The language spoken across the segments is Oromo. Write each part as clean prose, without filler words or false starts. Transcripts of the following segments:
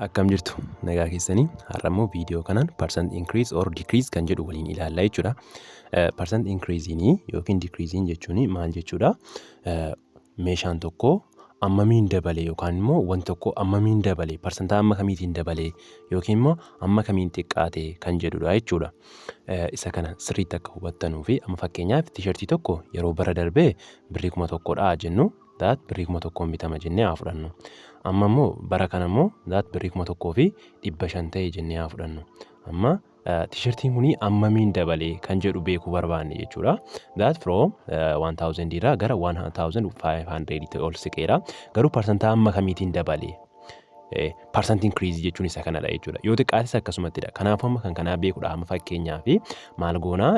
Akkam jirtu? Nagaa keessanii? Har'a immoo viidiyoo kanaan percent increase or decrease kan jedhu waliin ilaallaa jechuudha. Percent increase yookiin decrease jechuun maal jechuudha? Meeshaan tokko ammamiin dabale yookaan immoo wanti tokko ammamiin dabale, parsantaa amma kamiitiin dabale yookiin immoo amma kamiin xiqqaate kan jedhudha jechuudha. Isa kana sirriitti akka hubattanuu fi amma fakkeenyaaf T-shirtii tokko yeroo bara darbee birrii 1000dha jennu, that birrii 1000n bitama jennee haa fudhannu. Amma immoo bara kana immoo that birrii 1500 ta'e jennee haa fudhannu. Amma T-shirtiin kun ammamiin dabale kan jedhu beekuu barbaanne jechuudha. That from 1000 irraa gara 1500 ol siqeera. Garuu parsantaa amma kamiitiin dabale? Percent increase jechuun isa kanadha jechuudha. Yoo xiqqaates akkasumattidha. Kanaafuu amma kan kanaa beekuudha. Amma fakkeenyaaf maal goonaa?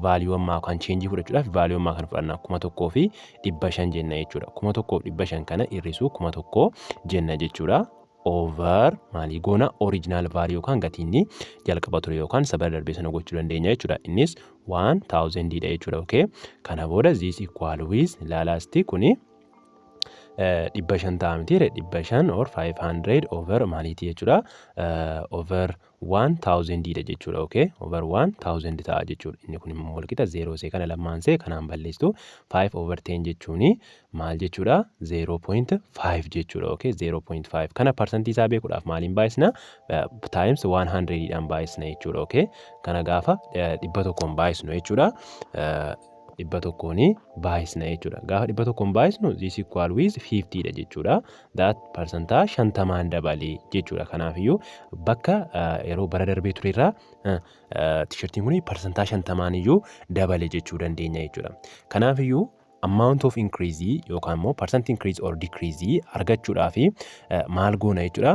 Value ammaa kan change fudhachuudhaaf value ammaa kana fudhanna, 1500 jenna jechuudha. 1500 kana hir'isuu 1000 jenna jechuudha. Over maalii goona? Original value yookaan gatiin inni jalqaba ture yookaan isa bara darbee sana gochuu dandeenya jechuudha. Innis 1000 dha jechuudha. Okay. Kana booda this equal with, ilaalaasti, kuni 500 ta'a miti? 500 or 500 over maaliiti jechuudha? Over 1000 dha jechuudha. Okay, over 1000 ta'a jechuudha. Inni kun immoo walqixa 0 see kana lamaan see kanaan balleessitu. 5 over 10 jechuuni maal jechuudha? 0.5 jechuudha. Okay, 0.5 kana parsantii isaa beekuudhaaf maaliin baay'isna? Times 100 dhaan baay'isna jechuudha. Okay, kana gaafa 100n baay'isnu jechuudha. 100n baay'isna jechuudha. Gaafa 100n baay'isnu this equal with 50 dha jechuudha. That parsantaa 50n dabalee jechuudha. Kanaafiyyuu bakka yeroo bara darbee ture irraa T-shirtiin kun parsantaa 50n iyyuu dabale jechuu dandeenya jechuudha. Kanaafiyyuu amount of increase yookaan immoo percent increase or decrease argachuudhaaf maal goona jechuudha?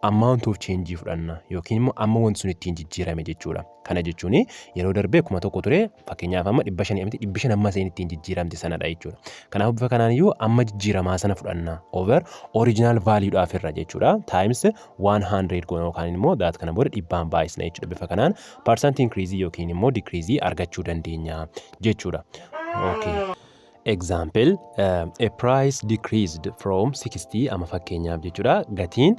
Amount of change fudhanna yookiin immoo amma wanti sun ittiin jijjiirame jechuudha. Kana jechuun yeroo darbee 1000 ture, fakkeenyaaf amma 500 miti? 500 amma isheen ittiin jijjiiramte sanadha jechuudha. Kanaaf bifa kanaan iyyuu amma jijjiiramaa sana fudhanna, over original value dhaaf irra jechuudha, times 100 goona yookaan immoo that kana booda dhibbaan baay'isna jechuudha. Bifa kanaan percent increase yookiin immoo decrease argachuu dandeenya jechuudha. Okay. Example, a price decreased from 60. Amma fakkeenyaaf jechuudha, gatiin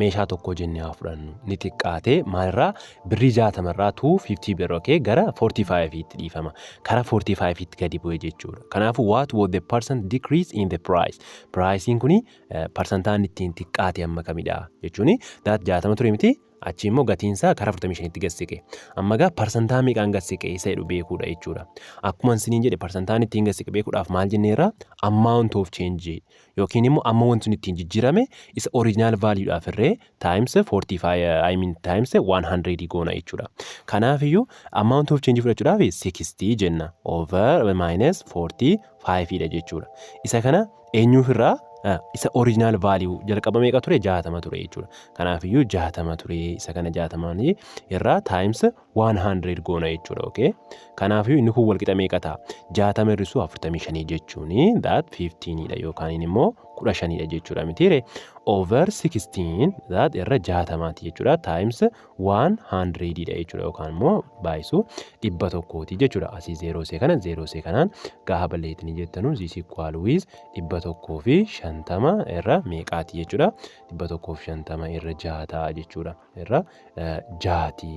meeshaa tokko jennee haa fudhannu, ni xiqqaate. Maalirraa? Birrii 60 irraa to 50 birr, okay, gara 45 tti dhiifama, kara 45 tti gadi bu'e jechuudha. Kanaafuu what was the percent decrease in the price? Priceiin kuni parsantaan ittiin xiqqaate amma kamidha jechuuni. That 60 ture miti? Achi immoo gatiinsaa karaa 45tti gad siqe. Amma gaa parsantaa meeqaan gad siqe isa jedhu beekuudha jechuudha. Akkuma isiniin jedhe, parsantaan ittiin gad siqe beekuudhaaf maal jenneerra? Amount of change yookiin immoo amma wanti sun ittiin jijjiirame isa original value dhaaf irree times 45, I mean times 100 goona jechuudha. Kanaaf iyyuu amount of change fudhachuudhaaf 60 jenna, over minus 45 dha jechuudha. Isa kana eenyuuf irraa? Isa original value jalqaba meeqa ture? 60 ture jechuudha. Kanaaf iyyuu 60 ture, isa kana 60 irraa times 100 goona jechuudha. Okay. Kanaaf iyyuu inni kun walqixa meeqa ta'a? 60 hir'isuu 45 jechuun that 15 dha yookaan immoo 15 dha jechuudha mitiire? Over 16 that irra 60ti jechuudha, times 100 dha jechuudha yookaan immoo baay'isuu 100ti jechuudha. Asii zeeroo see kana zeeroo see kanaan gaafa balleetanii jettanu this equal with 150 irra meeqaati jechuudha? 150 irra jaha jechuudha. Irra jaati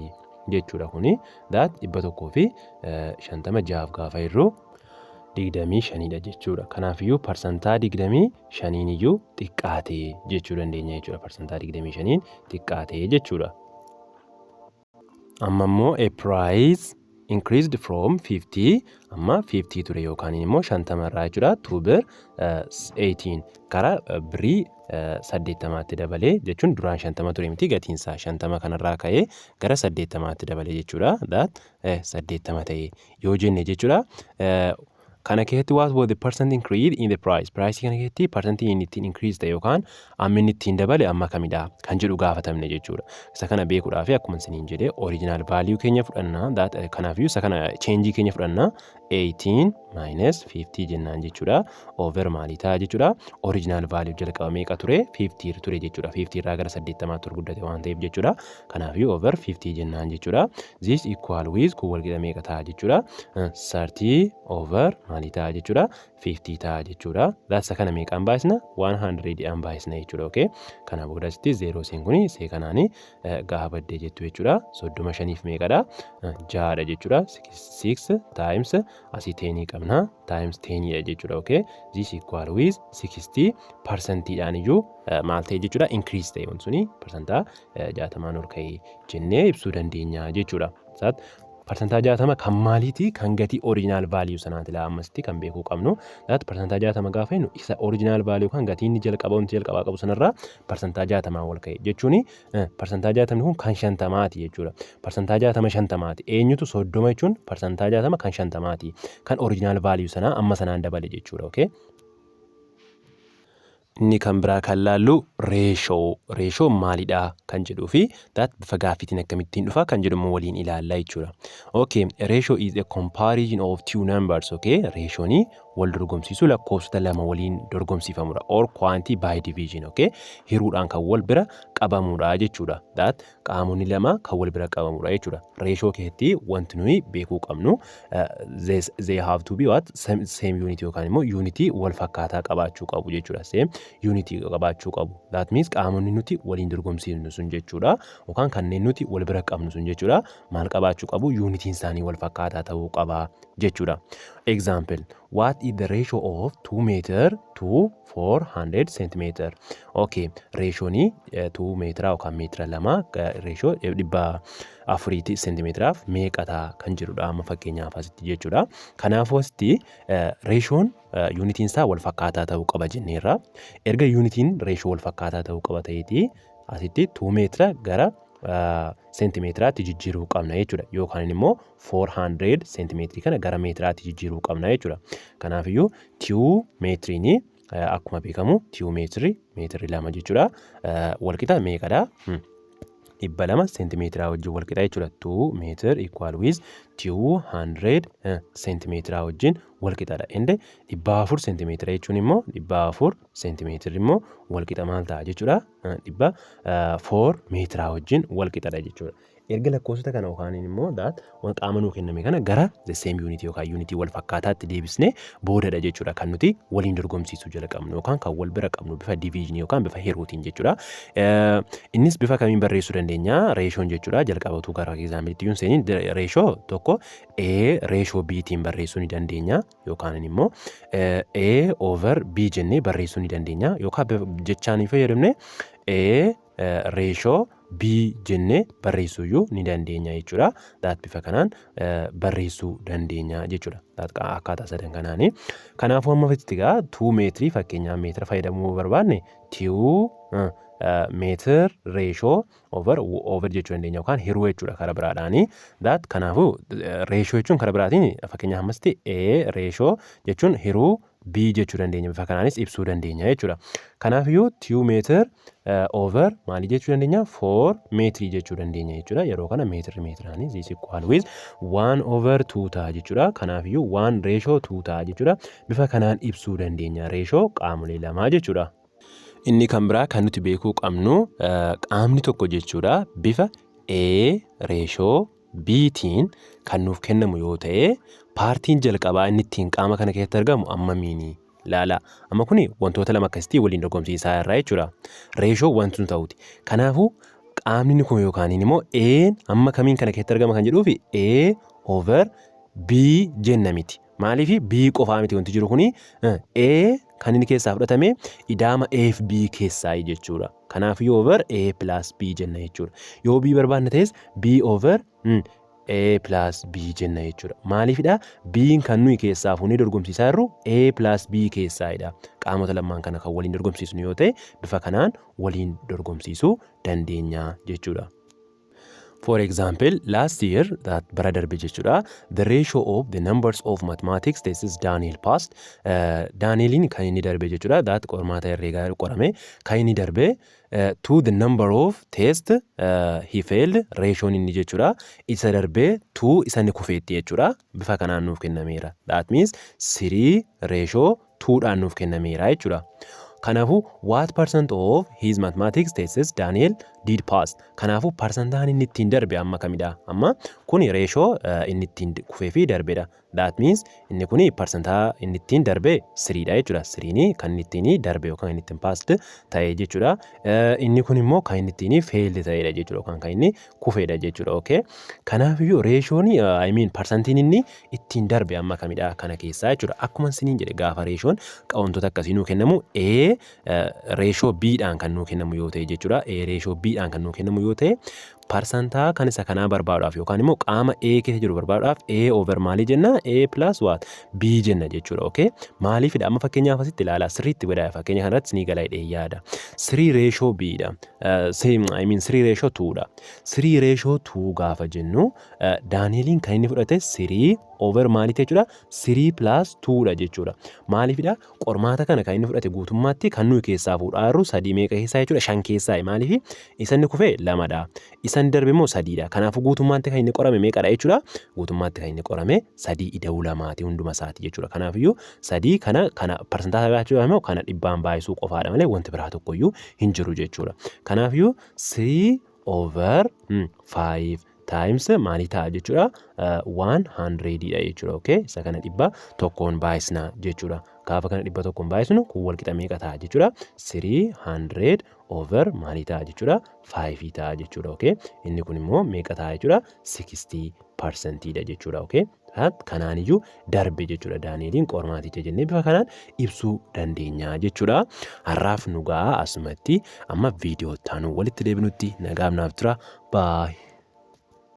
jechuudha kuni. That 150 jahaaf gaafa hirru 25dha jechuudha. Kanaafiyyuu parsantaa 25n iyyuu xiqqaate jechuu dandeenya jechuudha. Parsantaa 25n xiqqaate jechuudha. Amma immoo a price increased from 50, amma 50 ture yookaan immoo 50 irraa jechuudha, to bir 18, karaa birrii 80tti dabalee jechuun, duraan 50 ture miti gatiinsaa? 50 kanarraa ka'ee gara 80tti dabalee jechuudha. That 80 ta'e yoo jenne jechuudha. Kana keessatti what was the percent increase in the price? Price kana keessatti percentii inni ittiin increase ta'e yookaan amma inni ittiin dabale amma kamidha kan jedhu gaafatamne jechuudha. Isa kana beekuudhaaf akkuma isiniin jedhe original value keenya fudhanna. Kanaafiyyuu isa kana change keenya fudhanna. 18 minus 50 jennaan jechuudha. Over maalii ta'a jechuudha? Original value jalqaba meeqa ture? 50 ture jechuudha. 50 irraa gara 80tti ol guddate waan ta'eef jechuudha. Kanaafiyyuu over 50 jennaan jechuudha. This equal with, kun walqixa meeqa ta'a jechuudha? 30 over maalii ta'a jechuudha? 50 ta'a jechuudha. Laatsa kana meeqaan baay'isna? 100 dhaan baay'isna jechuudha. Okay. Kana booda asitti zeeroo seen kuni see kanaani gaafa baddee jettu jechuudha. 30 shaniif meeqadha? Ja'adha jechuudha. 6 times asii 10 qabna, times 10dha jechuudha. Okay. This equal with 60 parsantiidhaan iyyuu maal ta'e jechuudha? Increase ta'e, wanti suni 60% ol ka'e jennee ibsuu dandeenya jechuudha. 60% kan maaliiti? Kan gatii original value sanaati laa ammasitti kan beekuu qabnu. That 60% gaafa jennu, isa original value kan gatii inni jalqaba, wanti jalqabaa qabu sanarraa 60% ol ka'e jechuuni, 60% kun kan 50ti jechuudha. 60% 50ti. Eenyutu? 30 jechuun 60% kan 50ti. Kan original value sanaa amma sanaan dabale jechuudha. Okay. Inni kan biraa kan laallu ratio. Ratio maalidha kan jedhuu fi that bifa gaaffiitiin akkamittiin dhufa kan jedhu immoo waliin ilaallaa jechuudha. Okay, ratio is a comparison of two numbers. Okay, ratioon wal dorgomsiisuu lakkoofsota lama waliin dorgomsiifamudha. Or quantity by division. Okay, hiruudhaan kan wal bira qabamudha jechuudha. That qaamonni lama kan wal bira qabamudha jechuudha. Ratio keessatti wanti nuyi beekuu qabnu, they have to be what? Same unit yookaan immoo unitii wal fakkaataa qabaachuu qabu jechuudha. Same unitii qabaachuu qabu. That means qaamonni nuti waliin dorgomsiifnu sun jechuudha. Yookaan kanneen nuti wal bira qabnu sun jechuudha. Maal qabaachuu qabu? Unitiin isaanii wal fakkaataa ta'uu qaba jechuudha. Example, what is the ratio of 2 meter to 400 centimeter? Okay, ratioon 2 meetira yookaan meetira 2 ratio 400 seentimeetiraaf meeqa ta'a kan jedhudha amma fakkeenyaaf asitti jechuudha. Kanaafuu asitti ratioon unitiin isaa wal fakkaataa ta'uu qaba jenneerra. Erga unitiin ratio wal fakkaataa ta'uu qaba ta'eetii, asitti 2 meetira gara seentimeetiraatti jijjiiruu qabna jechuudha. Yookaan immoo 400 seentimeetirii kana gara meetiraatti jijjiiruu qabna jechuudha. Kanaafiyyuu 2 meetiriin akkuma beekamu 2 meetirii, meetirii 2 jechuudha. Walqixa meeqadha? 200 seentimeetiraa wajjin walqixa jechuudha. 2 meter equal with 200 seentimeetiraa wajjin walqixadha. Inde 400 seentimeetira jechuun immoo, 400 seentimeetirri immoo walqixa maal ta'a jechuudha? 400 meetiraa wajjin walqixadha jechuudha. Erga lakkoofsota kana yookaan immoo that qaama nuu kenname kana gara the same unit yookaan unitii wal fakkaataatti deebisnee boodadha jechuudha kan nuti waliin dorgomsiisuu jalqabnu yookaan kan wal bira qabnu bifa divisionii yookaan bifa hiruutiin jechuudha. Innis bifa kamiin barreessuu dandeenya? Ratioon jechuudha, jalqabatu gara exampleitti yuun seeniin, ratio tokko A ratio B tiin barreessuu ni dandeenya, yookaan immoo A over B jennee barreessuu ni dandeenya, yookaan jechaan fayyadamne A ratio B jennee barreessuu ni dandeenya jechuudha. That bifa kanaan barreessuu dandeenya jechuudha. Akkaataa sadan kanaani. Kanaafuu amma itti egaa 2 meetirii fakkeenyaaf meetira fayyadamuu barbaanne, 2 meter ratio over over jechuu dandeenya yookaan hiruu jechuudha karaa biraadhaani. That kanaafuu ratio jechuun karaa biraatiin fakkeenyaaf ammasitti A ratio jechuun hiruu B jechuu dandeenya, bifa kanaanis ibsuu dandeenya jechuudha. Kanaafiyyuu 2 meter over maalii jechuu dandeenya? 4 meetirii jechuu dandeenya jechuudha. Yeroo kana meetirri meetiraanii this equal with 1 over 2 ta'a jechuudha. Kanaafiyyuu 1 ratio 2 ta'a jechuudha. Bifa kanaan ibsuu dandeenya ratio qaamolee lamaa jechuudha. Inni kan biraa kan nuti beekuu qabnu, qaamni tokko jechuudha bifa A ratio B'tiin kan nuuf kennamu yoo ta'e, partiin jalqabaa inni ittiin qaama kana keessatti argamu ammamiini? Laala, amma kuni wantoota lama akkasitti waliin dorgomsiisaa irraa jechuudha. Ratio wanti sun ta'uti. Kanaafuu qaamni kun yookaan immoo A'n amma kamiin kana keessatti argama kan jedhuufi A over B jenna miti. Maaliif? B qofaa miti wanti jiru kuni, A kan inni keessaa fudhatame idaama A fi B keessaa jechuudha. Kanaaf over A plus B jenna jechuudha. Yoo B barbaanne ta'es B over A plus B jenna jechuudha. Maaliifidha? B'n kan nuyi keessaa fuunee dorgomsiisaa jirru A plus B keessaayidha. Qaamota lamaan kana kan waliin dorgomsiisnu yoo ta'e, bifa kanaan waliin dorgomsiisuu dandeenya jechuudha. For example, last year, that bara darbe jechuudha, the ratio of the numbers of mathematics tests Daniel passed, Danieliin kan inni darbe jechuudha, that qormaata herreegaa qorame kan inni darbe, to the number of test he failed, ratioon inni jechuudha isa darbe to isa inni kufeetti jechuudha, bifa kanaan nuuf kennameera. That means 3 ratio 2 dhaan nuuf kennameera jechuudha. Kanaafuu, what percent of his mathematics tests Daniel did pass? Kanaafuu, parsantaan inni ittiin darbe amma kamidha? Amma kuni ratio inni ittiin kufee fi darbedha. That means inni kuni parsantaa inni ittiin darbe threedha jechuudha. Threeni kan inni ittiin darbe yookaan inni ittiin passed ta'e jechuudha. Inni kun immoo kan inni ittiin failed ta'edha jechuudha yookaan kan inni kufedha jechuudha. Okay. Kanaafiyyuu ratioon, I mean, parsantiin inni ittiin darbe amma kamidha kana keessaa jechuudha. Akkuma isiniin jedhe, gaafa ratioon wantoota akkasii nuu kennamu, A ratio B dhaan kan nuu kennamu yoo ta'e jechuudha. A ratio B dhaan kan nuu kennamu yoo ta'e, parsantaa kan isa kanaa barbaaduudhaaf yookaan immoo qaama A keessa jiru barbaaduudhaaf A over maalii jenna? A plus what? B jenna jechuudha. Okay? Maaliifidha? Amma fakkeenyaaf asitti ilaalaa, sirriitti godhaa, fakkeenya kanarratti isinii gala jedhee yaada. 3 ratio B dha. I mean, 3 ratio 2 dha. 3 ratio 2 gaafa jennu, Daanieliin kan inni fudhate 3 over maaliiti jechuudha? 3 plus 2 dha jechuudha. Maaliifidha? Qormaata kana kan inni fudhate guutummaatti kan nuyi keessaa fuudhaa jirru sadii meeqa keessaa jechuudha? Shan keessaa. Maaliif? Isa inni kufe lamadha. Isa inni darbe immoo sadiidha. Kanaafuu guutummaatti kan inni qorame meeqadha jechuudha? Guutummaatti kan inni qorame sadii ida'uu lamaati, hunduma isaati jechuudha. Kanaafiyyuu sadii kana parsantaa baachuudhaaf immoo kana dhibbaan baay'isuu qofaadha malee wanti biraa tokkoyyuu hin jiru jechuudha. Kanaafiyyuu 3 over 5 times maalii ta'a jechuudha? 100 dha jechuudha. Okay, isa kana 100n baay'isna jechuudha. Gaafa kana 100n baay'isnu kun wal qixa meeqa ta'a jechuudha? 300 over maalii ta'a jechuudha? 5 ta'a jechuudha. Okay, inni kun immoo meeqa ta'a jechuudha? 60% dha jechuudha. Okay, kanaaniyyuu darbe jechuudha Daani'eliin qormaaticha jennee bifa kanaan ibsuu dandeenya jechuudha. Har'aaf nu ga'a asumatti. Amma viidiyoo itti aanu walitti deebinutti nagaaf naaf tura. Baay'ee.